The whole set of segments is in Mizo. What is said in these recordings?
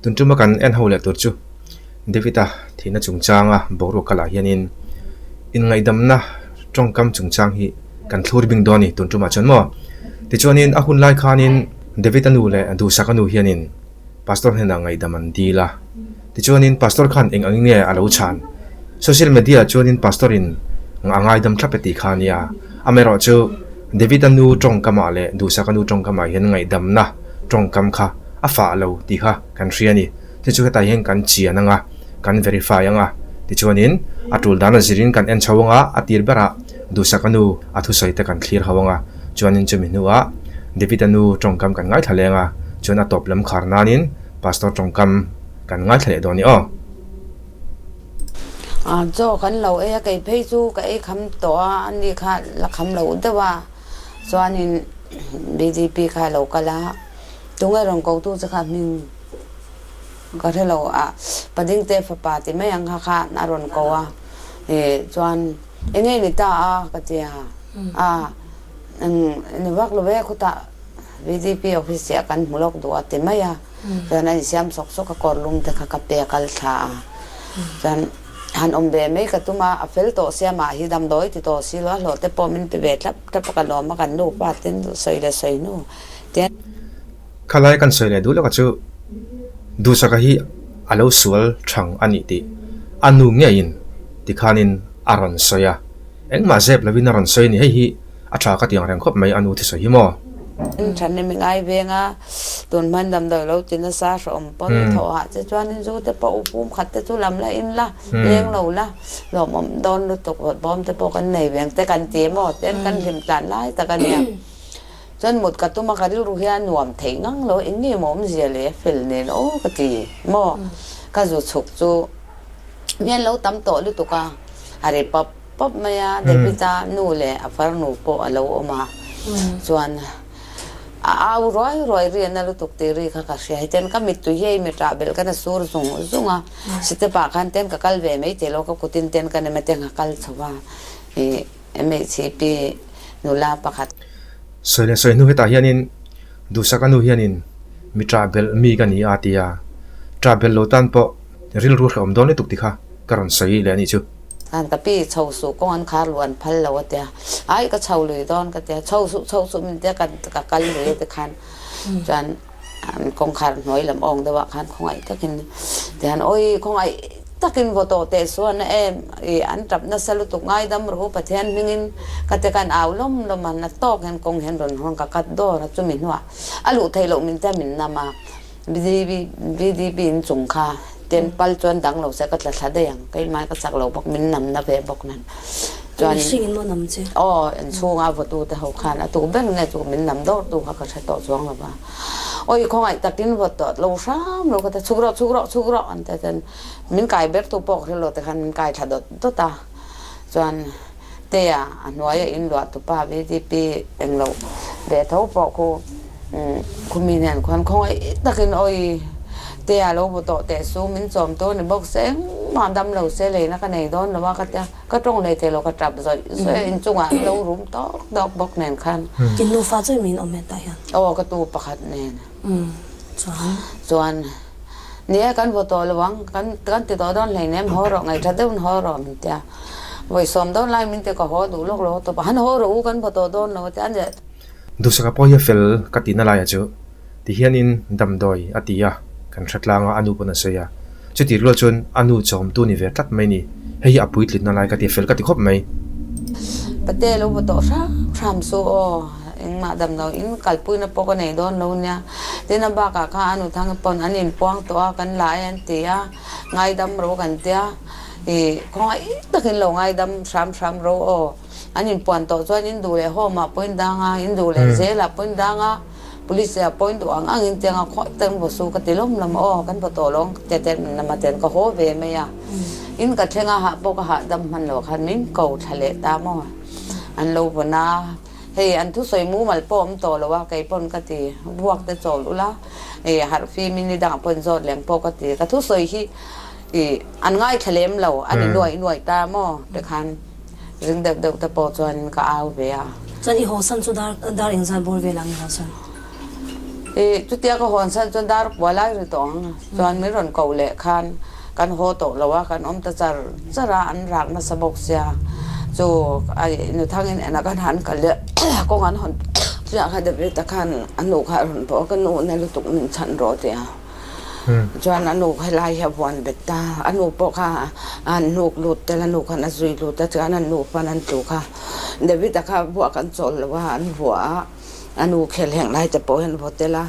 Tun tuma kan en ho leh tur chu David-a thihna chungchanga boruak kalah hianin inngaihdamna tawngkam chungchang hi kan thlur bing dawn a ni tun tumah chuan maw. Tichuanin a hun lai khanin David-a nu leh Duhsaka nu hianin Pastor hnenah ngaihdam an dil a. Tichuanin Pastor khan eng ang nge a lo chhan? Social media ah chuanin Pastor in a ngaidam thlap e tih kha a nia. Amaherawh chu David-a nu tawngkamah leh Duhsaka nu tawngkamah hian ngaihdamna tawngkam kha a fah lo tih kha kan hria a ni. Chu chu hetah hian kan chian ang a, kan verify ang a. Tichuanin a tul dan a zirin kan en chho ang a, a tir berah Duhsaka nu a thusawi te kan thlir ho ang a. Chuanin chumi hnuah David-a nu tawngkam kan ngaithla leng a, chuan a tawp lam khar nanin Pastor tawngkam kan ngaithla leh dawn i aw. Chaw kan lo ei a, kei phei chu ka ei kham tawh a, ani kha la kham lo deuh a, chuanin BDP kha a lo kal a, tunge rawn ko tu che kha hming ka hre lo a, Padingte fapa ti mai ang kha khan a rawn ko a, chuan enge ni ta a ka ti a, a ni vak lo ve khutah BDP office ah kan hmu lawk duh a ti mai a. Chuan a insiam sawk sawk a, kawr lum te kha ka pe kal thla a. Chuan han awm ve mai ka tum a, a fel tawh sia mah hi damdawi ti tawh si lo a, hlawh te pawh min pe ve thlap thlap a, ka lawm a, kan nupa ten sawi leh sawi hnu te. Khalai kan sawi leh duh lawk a chu Duhsaka hi a lo sual thang a nih tih a nu ngeiin tikhanin a rawn sawi a, engmah zep lovin a rawn sawi a ni, hei hi A tha ka ti ang reng khawp mai a nu thusawi hi maw? Than ni mi ngai veng a, tun hman damdawi lo ti nasa hrehawm pawn i thawh ah che chuan in zu te pawh u pum khat te chu lam la in la, leng lo la, lawmawm dawn lutuk vawt bawm te pawh kan nei veng te kan ti maw ten kan hlim tlan lai tak a nia. Chuan mut ka tum a ka rilru hian a nuam thei ngang lo, eng nge maw awmzia leh fel nen aw ka ti maw, ka zu chhuk chu mian lo tam tawh lutuk a, a ri pap. Pawp mai a, David-a nu leh a farnu pawh a lo awm a, chuan a au ruai ruai ri a na lutuk tih ri kha ka hria. Hetiang ka mittui hi a imi ṭah belh khan a sur zung zung a, step ah khan ten ka kal ve mai thei lo, ka kutin ten ka nem a ten ka kal chho a, ih MHCP nula pakhat. Sawi leh sawi hnu hetah hianin Duhsaka nu hianin mi ṭah belh mi ka ni a ti a, ṭah belh lo tan pawh rilru hrehawm dawn lutuk ti kha ka rawn sawi leh a nih chu. An ka pi chho suh kawng an khar luh an phal lo a tia, ai ka chho lui dawn ka tia, chho suh chho suh min tia ka ka kal lui a ti khan chuan kawngkhar hnuai lam awng deuh ah khan khawngaih takin tihian awi khawngaih takin vaw tawh teh suan a em i an tap nasa lutuk ngaidam rawh u Pathian hmingin ka ti khan au lawm lawm a na tawk hian kawng hian rawn hawn ka kat dawr a chumi hnuah a luh theih loh min tia min nam a. VDP in chung kha ten pal chuan dang lo se ka tla thla daih ang keimah ka chak lo bawk min nam na ve bawk nen chuan Mihring in maw nam che? Aw in chhunga vawtu te ho khan a tu ber nge chu min nam dawr tu kha ka hre tawh chuang lo va awi khawngaih takin vawt tawh lo hram lo ka ti chhuk rawh chhuk rawh chhuk rawh an ti chuan min kai ber tu pawh ka hre lo ti khan min kai thla dawt dawt a chuan Tea a hnuaia in luah tupa VDP englo ve tho pawh khu khumi nen khuan khawngaih takin awi Tea lo bu tawh teh su min chawm tur ni bawk se engmah dam lo se leina ka nei dawn lo a ka tia ka tawng lei thei lo ka tap zawih zawih a inchungah an lo rum tawk tawk bawk nen khan. In nufa chu min awm hetah hian. Aw ka tu pakhat nen. Chuan. Chuan ni e kan vaw tawh lo ang kan kan ti tawh dawn hleinem haw rawh ngaihṭha deuhin haw rawh min tia. Vawi sawm dawn lai min ti ka haw duh lawk lo tawp a, han haw rawh u kan vaw tawh dawn lo a ti a ni. Duhsaka pawh hi a fel ka tihna laiah chu ti hianin damdawi a ti a, kan hre tlang a, a nu pawn a sawi a. Chutih rual chuan a nu chawmtu ni ve tlat mai ni. Hei hi a puitlitna lai ka ti a, fel ka ti khawp mai. Pate lo vaw tawh hram hram su aw, engmah damdawi in kalpuina pawh ka nei dawn lo nia. Tin a bakah kha a nu thang pawn an inpuang tawh a, kan la e an ti a, ngaidam rawh kan tia. I khawngaih takin lo ngaidam hram hram ro aw. An inpuan tawh chuan in duh leh home ah pawh in dang a, in duh leh jail ah pawh in dang a, police ah pawh in duh ang ang in tiang a khawngaih takin vaw su ka ti lawm lawm aw kan vaw tawh lo ang te te nama ten ka haw ve mai a. In ka thleng a hah pawh ka hahdam hman lo khan min ko thla leh ta maw. An lo vawn a, hei an thusawi mumal pawh awm tawh lo a kei pawn ka ti, vuak te chawl ula, i harh fim in nidangah pawh in zawt leng pawh ka ti, ka thusawi hi I an ngaithla lem lo, an i nuaih nuaih ta maw? Ti khan ring deuh deuh te pawh chuan ka au ve a. Chuan i haw san chu dar dar engzat bawr vel ang i haw san? I chutia ka hawn san chuan dar kua lai ri tawh ang chuan min rawn ko leh khan kan haw tawh lo a, kan awm ta char char a, an rak nasa bawk sia chu ai nuthangin ena kan han kal leh kawng an hawn chiah kha David-a khan a nu kha a rawn bawh a, ka nu na lutuk min chhan rawh tia chuan a nu kha helai hi a vuan bet ta, a nu pawh kha a han hnuk lut tel a nu khan a zui lut a chuan a nu pawn an tlu kha David-a kha vuah kan chawl lo a an vuah a. A nu khel heng lai te pawh hian vaw tel a,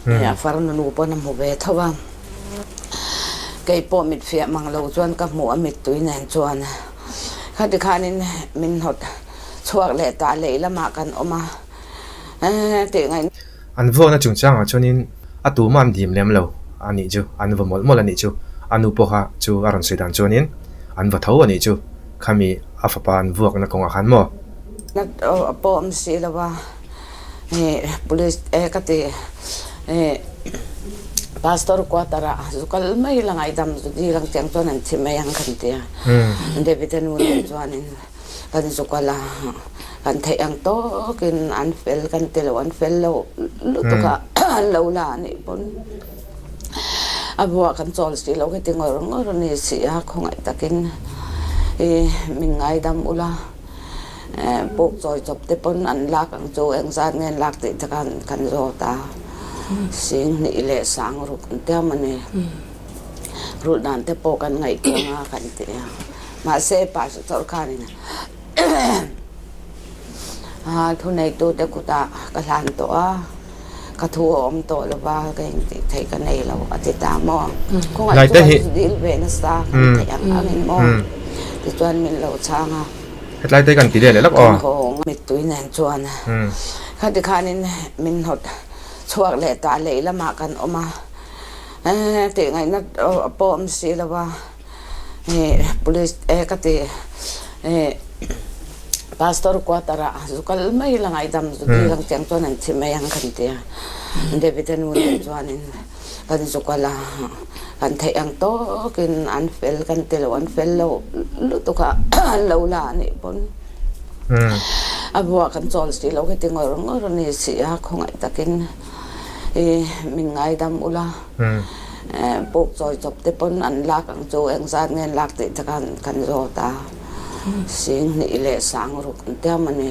a farnu nu pawn a hmu ve tho a. Kei pawh mit fiah mang lo chuan ka hmuh a mittui nen chuan khati khanin min hnawt chhuak leh ta lei lamah kan awm a tih ngaih. An vuakna chungchangah chuanin a tumah an dim lem lo a nih chu, an va mawlh mawlh a nih chu. A nu pawh kha chu a rawn sawi dan chuanin an va tho a nih chu, khami a fapa an vuakna kawngah khan maw? Na pawh awm si lo a, police e ka ti pastor quarter ah zu kal mai la ngaihdam zu dil ang tiang chuan an thi mai ang kan ti a, David a nu nen chuanin kan zu kal a, kan theih ang tawkin an fel kan ti lo, an fel lo lutuk a an lo la a nih pawn a buah kan chawl si lo heti ngawr ngawr a ni si a, khawngaih takin min ngaidam ula. Puk chawi chawp te pawn an lak ang chu engzat nge an lak tih te khan kan zawt a, sing hnih leh sang ruk an tia mawni, rulh dan te pawh kan ngaihtuah anga kan ti a, mahse pastor khanin thuneitu te kutah ka hlan tawh a. Ka thu a awm tawh lo va, ka intih theih ka nei lo a ti ta maw? Khawngaih chu kan dil ve nasa kan theih ang angin maw? Tichuan min lo chhang a. Hetlai te kan ti leh leh lawk aw. Kan haw mittui nen chuan khati khanin min hnawt chhuak leh ta lei lamah kan awm a, tih ngaihna pawh awm si lo va. Police e ka ti pastor quarter ah zu kal mai la ngaihdam zu dil ang tiang chuan an thi mai ang kan ti a David a nu nen chuanin kan zu kal a kan theih ang tawkin an fel kan ti lo an fel lo lutuk a an lo la a nih pawn a buah kan chawl si lo heti ngawr ngawr a ni si a khawngaih takin min ngaidam ula. Puk chawi chawp te pawn an lak ang chu engzat nge an lak tih te khan kan zawt a, sing hnih leh sang ruk an tia mawni,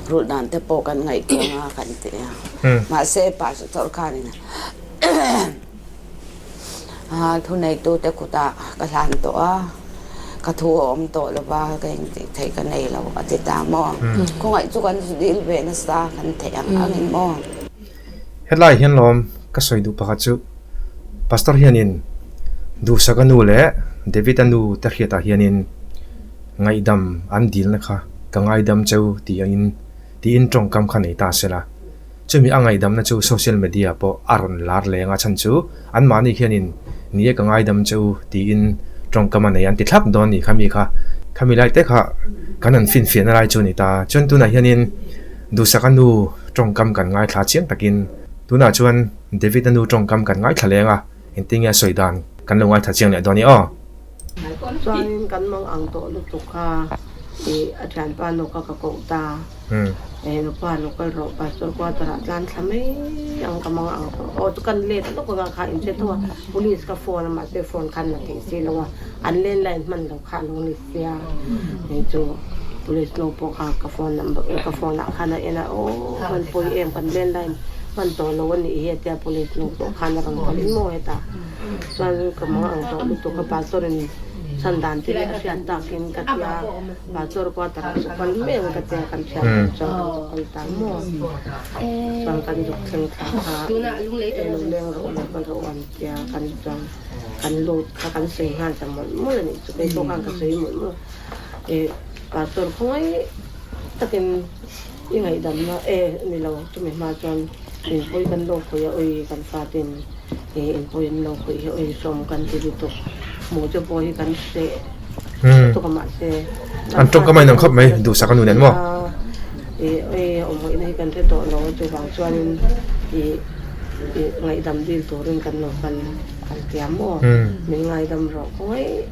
rulh dan te pawh kan ngaihtuah anga kan ti a, mahse pastor khanin thuneitu te kutah ka hlan tawh a, ka thu a awm tawh lo va ka intih theih ka nei lo a ti ta maw, khawngaih chu kan dil ve nasa kan theih ang angin maw. Hetlai hian lawm ka sawi duh pakhat chu Pastor hianin Duhsaka nu leh David-a nu te hriatah hianin ngaihdam an dilna kha ka ngaidam cheu tiin tiin tawngkam kha nei ta sela. Chumi a ngaihdamna chu social media pawh a rawn lar leng a chhan chu anmahni hianin ni e ka ngaidam cheu tiin tawngkam a nei an ti thlap dawn ni khami kha khami lai te kha kan han finfiahna lai chu a ni ta. Chuan tunah hianin Duhsaka nu Tawngkam kan ngaithla chiang takin tunah chuan David-a nu tawngkam kan ngaithla leng a, engtin nge a sawi dan kan lo ngaithla chiang leh dawn i aw. Chuanin kan mang ang tawh lutuk kha i a thianpa nu kha ka koh ta, e nupa lo kal rawh pastor quarter ah tlan thla mai ang ka mang ang tawh aw chu kan let lawk anga kha in hre tho a, police ka phone a mahse phone khan la theih si lo a, an landline hman lo kha a lo ni. Tia hei chu police nu pawh kha ka phone number ka phone ah khan a en a aw kan pawi em kan landline hman tawh lo a nih hi a tia police nu pawh khan a rawn kal in maw hetah chuan ka mang ang tawh lutuk a pastor in chhan dan te hi a hriat takin ka tia pastor quarter ah chu kal mai ang ka tia kan hriat dan chuan kan chu kal ta maw chuan kan zuk thleng thla kha eng leng rawh lo kal rawh an tia kan chuan. Kan lut kha kan sawi nghal ta mawlh mawlh a nih chu kei pawh khan ka sawi mawlh mawlh a e pastor khawngaih takin i ngaihdamna e ni lo chumi hma chuan inpui kan lo khawih a awi kan fatin e inpui an lo khawih hi awi sawm kan ti lutuk hmuh te pawh hi kan hreh lutuk a mahse An tawngkam a inang khawp mai duhsak a nu nen maw? E awi awmhawihna hi kan hre tawh lo a chuvang chuanin i Ih ngaihdam dil turin kan lo kal kal tiam maw? Min ngaidam rawh khawngaih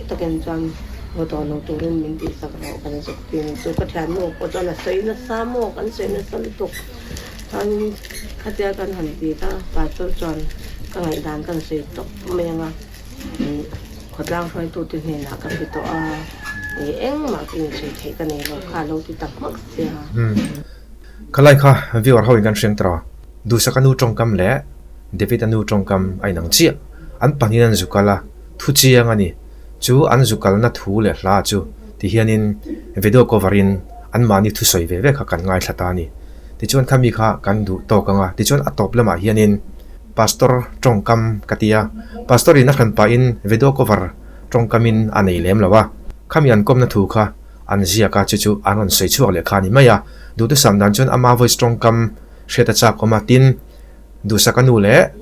takin chuan vaw tawh lo turin min tihsak rawh kan zuk tin chu ka thiannu pawh chuan a sawi nasa maw kan sawi nasa lutuk. Chuanin khatia kan han ti ta, Pastor chuan ka ngaihdan kan sawi tawp mai ang a, khawtlang hruaitute hnenah ka pe tawh a, engmah ka insawi theih ka nei lo kha a lo ti ta hmak sia. Khalai kha viewer ho in kan hriang tawh a, Duhsaka nu tawngkam leh David-a nu tawngkam a inang chiah. An pahnihin an zu kal a, thu chiang a ni. Chu an zu kalna thu leh hla chu ti hianin video cover in anmahni thusawi ve ve kha kan ngaithla ta a ni. Tichuan khami kha kan duh tawk ang a, tichuan a tawp lamah hianin Pastor tawngkam ka ti a, Pastor in a hran pahin video cover tawngkamin a nei lem lo a, khami an kawmna thu kha an ziak a, chu chu an rawn sawi chhuak leh kha a ni mai a, duhthusam dan chuan ama voice tawngkam hriat a chak awm a, tin Duhsaka nu leh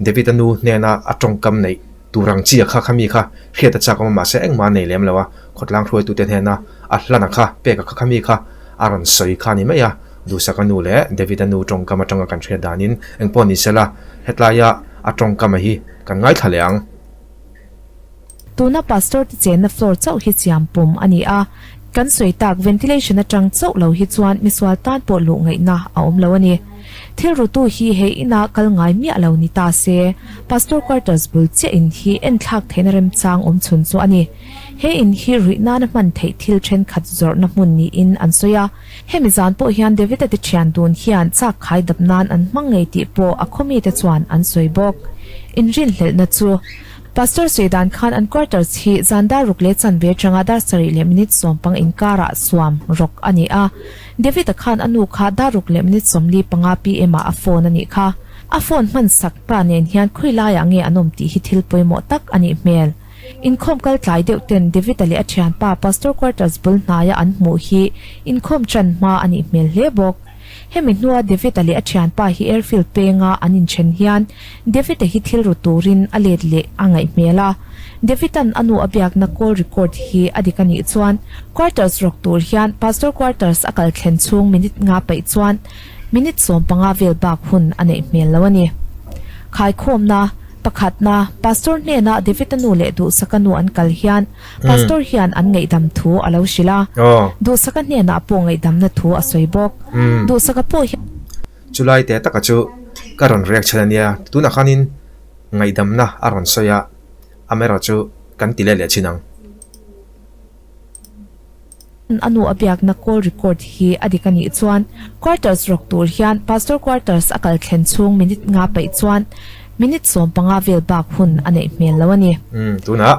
David-a nu hnena a tawngkam neih tur ang chi a kha kha mi kha hriat a chak awm a, mahse engmah a nei lem lo a, khawtlang hruaitute hnena a hlana kha pek a kha kha mi kha a rawn sawi kha a ni mai a, Duhsaka nu leh David-a nu tawngkam atanga kan hriat danin engpawh ni sela hetlaia a tawngkam a hi kan ngaithla leh ang. Tuna Pastor te chenna floor chauh hi chiam pum a ni a, kan sawi tak ventilation atang chauh lo hi chuan misual tan pawh luh ngaihna a awm lo a ni. Thil rutu hi he ina kal ngai miah lo ni ta se, Pastor quarters bul chiah in hi enthlak theihna remchang awm chhun chu a ni. He in hi ruih nana hman theih thil thenkhat zawrhna hmun niin an sawi a. Hemi zan pawh hian David-a te thian dun hian chak khai dap nan an hmang ngei tih pawh a khawmite chuan an sawi bawk. Inrinhlelhna chu. Pastor sawi dan khan an quarters hi zan dar ruk leh chanve atanga dar sarih leh minute sawmpang inkarah suam rawk a ni a. David-a khan a nu kha dar ruk leh minute 45 pm ah a phone a nih kha. A phone hman sak pa nen hian khawi laiah nge an awm tih hi thil pawimawh tak a nih hmel. Inkhawm kal tlai deuh ten David-a leh a thianpa Pastor quarters bul hnaia an hmuh hi inkhawm tan hma a nih hmel hle bawk. Hemi hnua David-a leh a thianpa hi airfield penga an inthen hian David-a hi thil ru turin a let leh a ngaih hmel a. David-a'n a nu a biakna call record hi a dik a nih chuan quarters rawk tur hian Pastor quarters a kal thlen chhung minute nga paih chuan minute 15 vel bak hun a neih hmel lo a ni. Khaikhawmna, Pakhatna, Pastor hnena David-a nu leh Duhsaka nu an kal hian Pastor hian an ngaihdam thu a lo hrilh a, Duhsaka hnenah pawh ngaihdamna thu a sawi bawk. Duhsaka pawh hian. Chulai teh taka chu ka rawn riak chhan a nia, tunah khanin ngaihdamna a rawn sawi a, amaherawh chu kan ti let leh chin ang. A nu a biakna call record hi a dik a nih chuan quarters rawk tur hian Pastor quarters a kal thlen chhung minute nga paih chuan minute 15 vel bak hun a neih hmel lo a ni.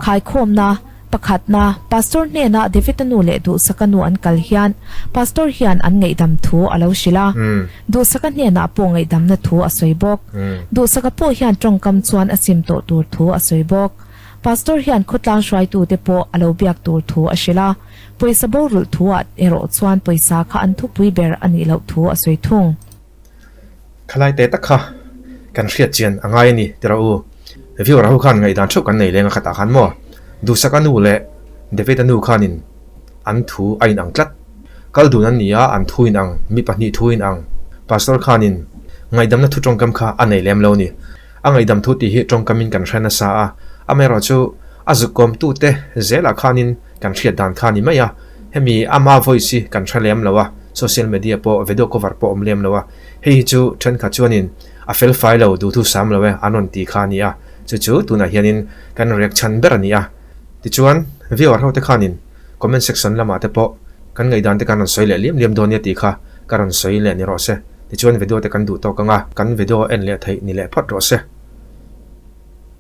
Khaikhawmna, Pakhatna, Pastor hnena David-a nu leh Duhsaka nu an kal hian Pastor hian an ngaihdam thu a lo hrilh a. Duhsaka hnenah pawh ngaihdamna thu a sawi bawk. Duhsaka pawh hian tawngkam chuan a sim tawh tur thu a sawi bawk. Pastor hian khawtlang hruaitute pawh a lo biak tur thu a hrilh a. Pawisa borulh thuah erawh chuan pawisa kha an thupui ber a nih loh thu a sawi thung. Khalai teh tak kha kan hriat chian a ngai a ni ti rawh u. Viewer ho khan ngaihdan theuh kan nei leng a khatah khan maw Duhsaka nu leh David-a nu khanin an thu a inang tlat. Kal dun an ni a, an thu inang, mi pahnih thu inang. Pastor khanin ngaihdamna thu tawngkam kha a nei lem lo a ni. A ngaihdam thu tih hi tawngkamin kan hre nasa a, amaherawhchu a zukawmtute zelah khanin kan hriat dan kha a ni mai a, hemi ama voice hi kan hre lem lo a, social media pawh video cover pawh awm lem lo a, hei hi chu thenkhat chuanin a fel fai lo duhthu sam lo e an rawn ti kha a ni a, chu chu tunah hianin kan react chhan ber a ni a. Tichuan viewer ho te khanin comment section lamah te pawh kan ngaihdan te kan rawn sawi leh liam liam dawn nia tih kha ka rawn sawi leh ni rawh se. Tichuan video te kan duh tawk ang a, kan video en leh theih ni leh phawt rawh se.